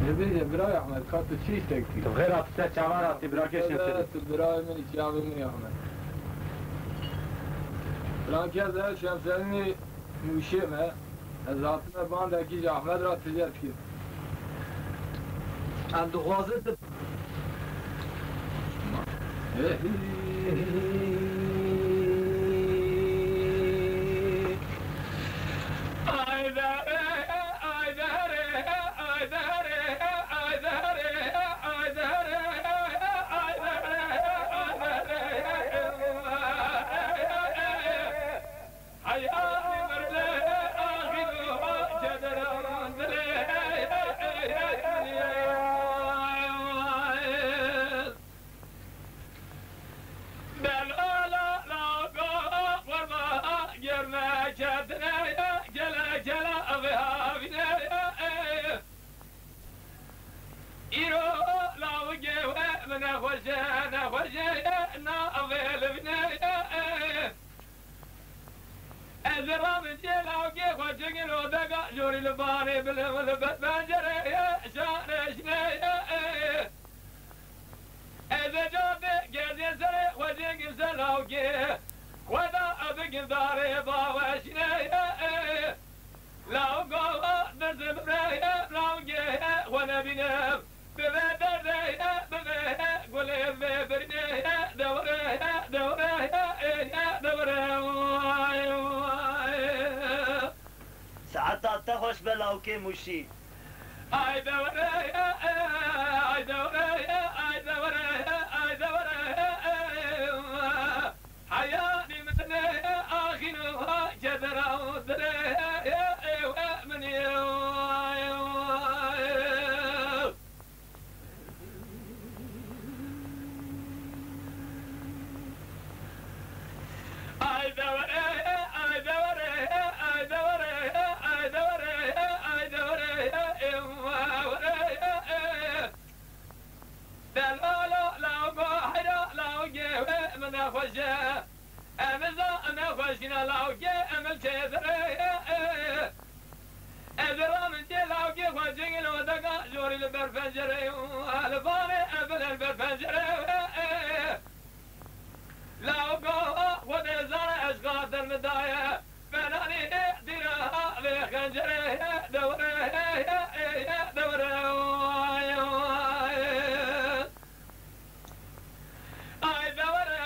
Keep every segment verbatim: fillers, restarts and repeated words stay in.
Bêje, birayê Ehmed, ka tu çi îştek dî? Tu xêr hatî, ser çavan hatî, bira kê Şemsedîn. Tu birayê min î, çavê min î Ehmed. Filan kes ew Şemsedînî nûşê me. Ez hatime bandekî ji Ehmed re tije dikim. Em dixwazin tu Delala lawga xurma germe ketine, gele gele avê havine. Îro lawgê we min nexweş e, nexweş e, na avê livine. Ez ê ramin cê lawgê xwe cingil odega jorî li banê bilim li ber pencereyê şareşneyê. Ez ê cadê gerdê serê xwe cingil ser lawgê xwe da bikim darê baweşneyê. Lawga dirzê bibireyê, lawgê xwe nebînim. Bibe derdê, bibe gulê vê birînê, dewre, dewre, dewre. Saeta te xweş be lawkê Mûşî. Ay dewre, ay dewre, ay dewre, ay dewre. Heyanî min e axîno kedera dilê min e. Ay dewre, ay dewre, ay dewre, ay dewre, ay dewre. Delala lawga heyra lawgê we min nexweş e. Em za nexweşîna lawgê em li çêdire. Ez ê ramin cê lawgê xwe cingil odega jorî li ber pencereyê û li vanê ev li ber pencereyê. Lawga xwe dê zane ez xatir min daye. Benanî dîra vê xencerê dewre, dewre. Ay dewre,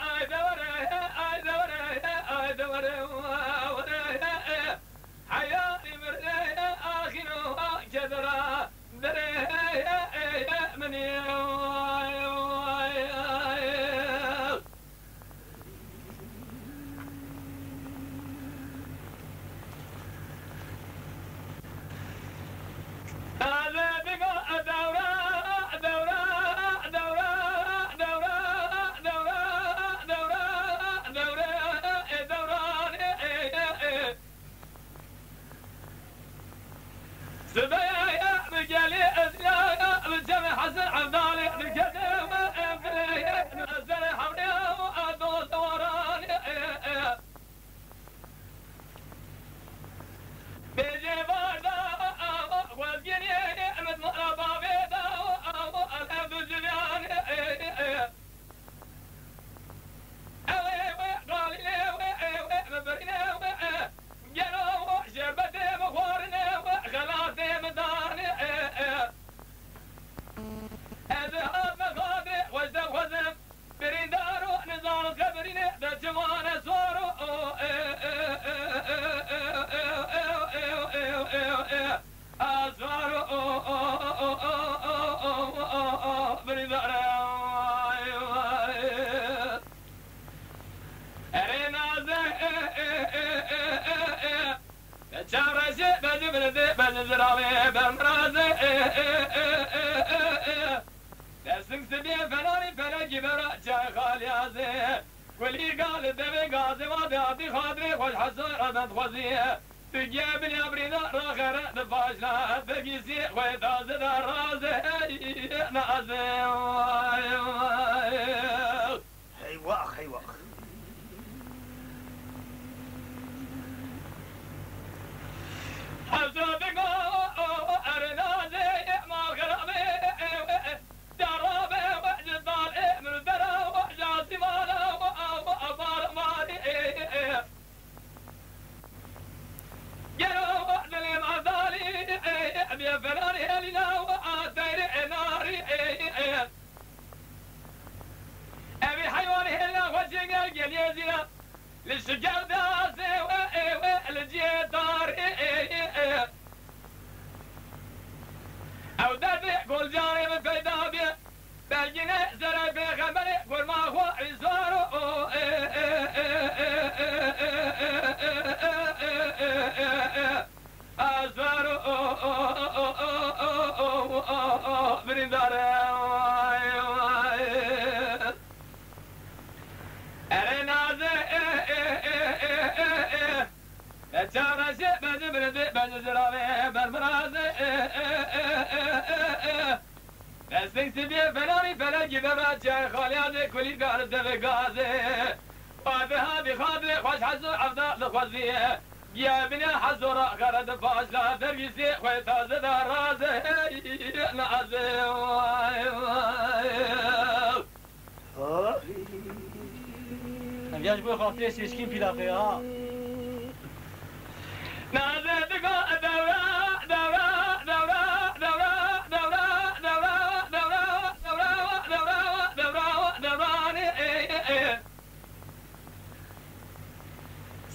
ay dewre, ay dewre, ay dewre. Heyanî mirde axîno kedera derê min. Sibê bi gelî ez ya, bi cemê Hesen Evdalê, bi cemê me em dilê, ez derê hewlê û ez dost waranê. Bêjê barda, xwezgînê, min mara bavê da, elhemdu civiyanê. Ew ê wê, qalînê wê, ê wê, min birînê wê, gelo şerbetê min xwarinê wê, xelatê min danê. Ez ê hatme xatirê xweş de xwezim, birîndar û nizan qebirînê de çimane sor û, Azar o, o, o, o, o, o, o, o, o, o, o, o, o, birîndar e, ay, ay. Erê naze, e, e, e, e, e, e, e. Be çareşê, be cibilindê, be ziravê, be mirazê, e, e, e, e, e, e. Dersing sibê, felanî felekî bera, çay xaliyazê. Kulî gal devê gazê, wa de hatî xatirê xweş hesar adan xwezî. Digiya binî abrîna raxere di paşna, digîsî xwe taze da razê, nazê, vay, vay. Hey wax, hey wax. Hevza digo, ere nazê, ma Enarî hêlîna û a teyrê enarî. Evî heywanî hêlîna xwe cêngel geliyê zîna. Li şikev dazê we ê we li cihê darê. Ew derdê golcanê min peyda bê. Belgîne serê pêxemberê kurma xwe îzaro. Azaro birîndare. Erê naze. Be çavreşê, be ji birindê, be ji ziravê, bermiraze. Destên sibiyê, felanî felekî devra çay xaliyazê, kulî gar devê gazê. Wa diha bi xatirê xweş hezo evda dixwezî. Giya binê hezo ra xere di paşla, dervîsê xwe taze da raze. Naze. Ev ya ji bo xatirê Seçkîn pîlaqê ha. Naze digo dewra, dewra, dewra, dewra, dewra, dewra, dewra, dewra, dewra, e, e, e.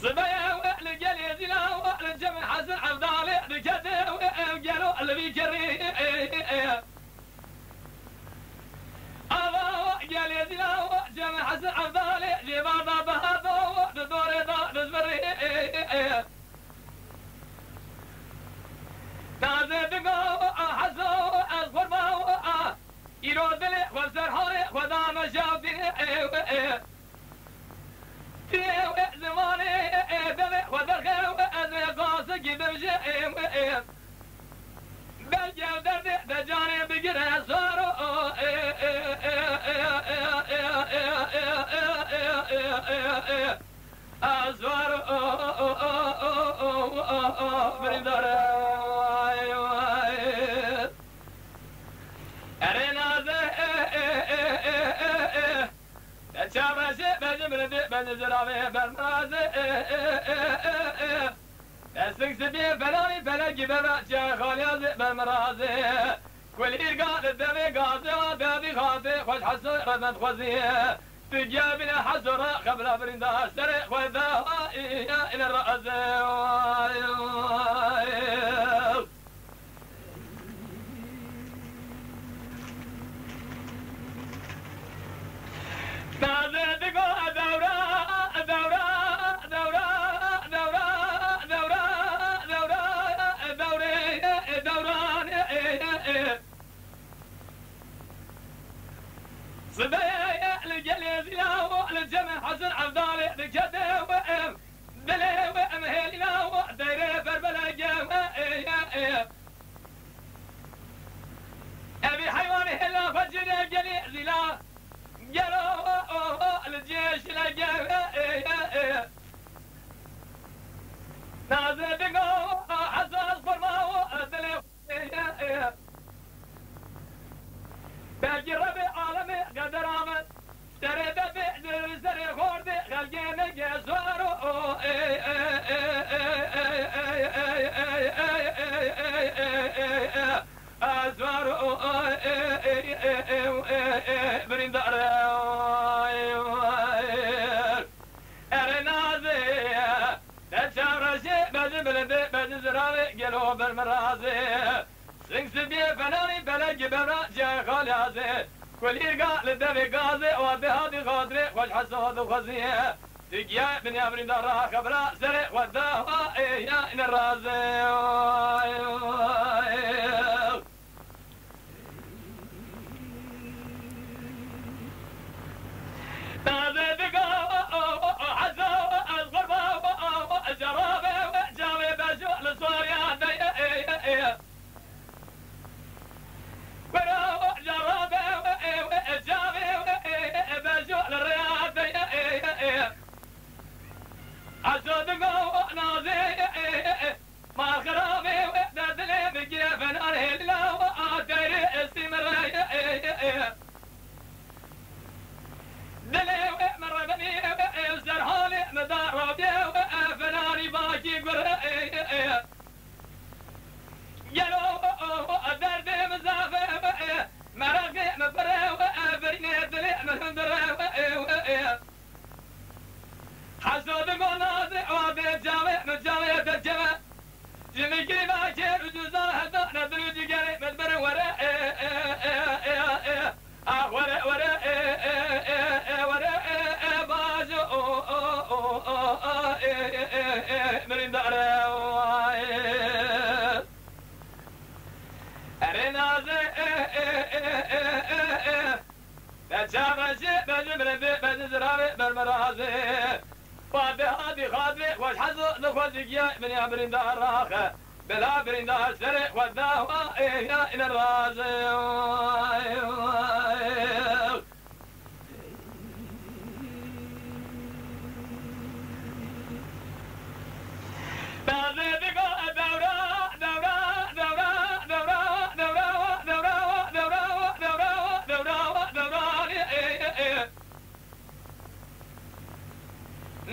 Sibeye we li gelê zîla we li cemê Hesen Evdalê dikete we ev gelo li vî kerê, e, e, e. Ava gelê zîla cemê Hesen Evdalê, jê bada bihado di dorê da dizmirê. Nazê digo a Heso ez xurma a, îro dilê xwe serharê xwe dame şafî. Tê wê zimanê, e, devê xwe derxe, e, ez ê qasikî bimjê, e, e. Belkî ev derdê de canê bigire zaro, e, e. Azwar, birîndar, erê naze, be çavreşê, be ji mirindê, be ji ziravê, bermiraze. Destê sibiyê, felanî felekî devra çiyayê xaliyazê, bermiraze. Kulîrga li devê gazê, wa devî xatê xweş Heso rehmet xwezî. Tu giya bîne Heso ra xebra birînda serê xwe da, îne raze. Nazê digo dewra, dewra, dewra, dewra, dewra, dewra, dewrê, dewranê. Sibeyê li gelê zîla û li cemê Hesen Evdalê dikete we ev. Dilê we em hêlîna we deyrê berbelege we, ê, ê, ê. Evî heywanê hêla xwe cîrê gelê zîla. Gelo, o, o, li cê şilege we, ê, ê, ê. Nazê digo, o, Heso ez xurma we dilê Belkî Rebê alemê qedera min, serê de bê, serê xordê xelkê nege zaro, ê, ê, ê, ê, zaro, ê, ê, ê, ê, birîndar, ê, ê. Erê nazê, te çavreşê, be ji bilindê, be ji ziravê, gelo ber min razê. Sing sibiyê, felanî felekî bevra, cihê xaliyazê. Kulîrga li devê gazê, wa diha di xatirê, xweş Heso dixwezî. Tu giya binya birînda ra xebra, serê xwe da, wa ê ya ine razê. Tazê diga, Heso, ez xurba, Cerabe, Cavê Bejo, li Soriya de ye, ye, ye, ye. Wera, Cerabe, Cavê, Bejo, li Riya de ye, ye, ye, ye. Heso diga, Nazê, ye, ye, ye, ye. Ma xirabê we de dilê bigire, fenar Nazê, e, e, e, e, e, e, e. Te çaxeşê, bejê mirindê, bejê ziravê, bermerazê. Xwedê hadî xatirê, xweş hezo, li xwe zî giya, biniya birîndar raxe. Bila birîndar serê xwe dawa, ê, ya, îne razê.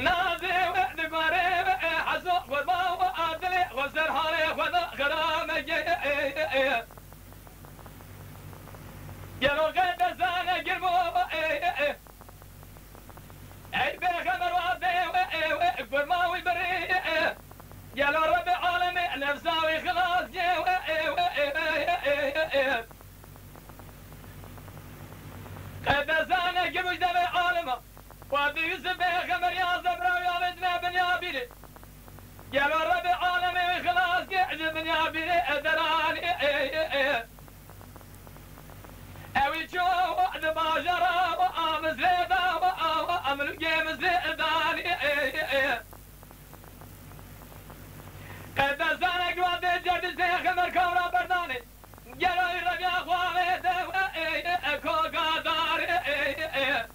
Nazê we digore we, e, hezo xwe ma we, a dilê xwe ser halê xwe da xera me ye. Gelo qedesane girmo, e, e, e. Ey pêxember wa bê we, e, we, kurma wî birî, e. Gelo Rebê alemê nefsa wî xilas ye, we, e, we, e, e, e, e. Qedesane girmo ji devê alema. Wa bi Yusuf pêxember ya Zebra ya ve dine binya bîrê. Gelo Rebê alemê wî xilas kir ji dinya bîrê ederanî. Ewî ço di bajara wa a Misrê da wa a wa a milûkê Misrê danî. Qedesane giwa dê cerdî pêxember kawra berdanê. Gelo wî reviya xwe avête we, e, e, e, koka darê, e, e, e.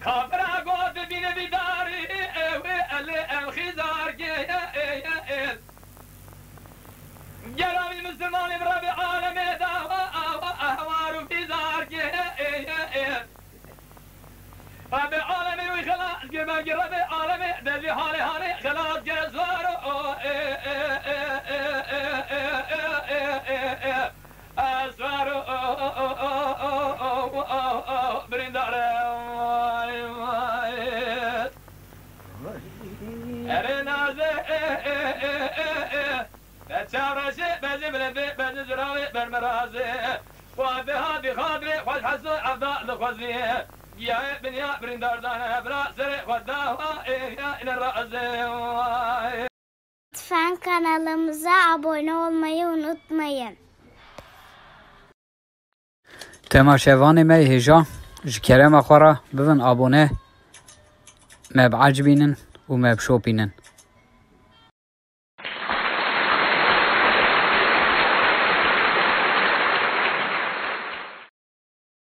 Kafira got bîne vî darî, e, wê elê em xîzar kê, e, e, e. Gelo wî misilmanê bi Rebê alemê da wa, a, wa, a, hewar û fîzar kê, e, e, e. Rebê alemê wî xelas kir, belkî Rebê alemê dezî halê halê xelas kir, swar o, e, e, e, swar o, birîndar e, vay, vay. Erê naze, e, e, e, e, e, e. Te çareşê, bejê bilendê, bejê ziravê, bermerazê. Xwedê hadî xatirê, xweş heso evda li xwezî. Giyayê binya birîndar dane, bira serê xwe dawa, ê, ya, îne razê. Lütfen kanalımıza abone olmayı unutmayın. Temaşevanê me yê hêja, ji kerema xwe re bibin abone, me biecibînin û me bişopînin.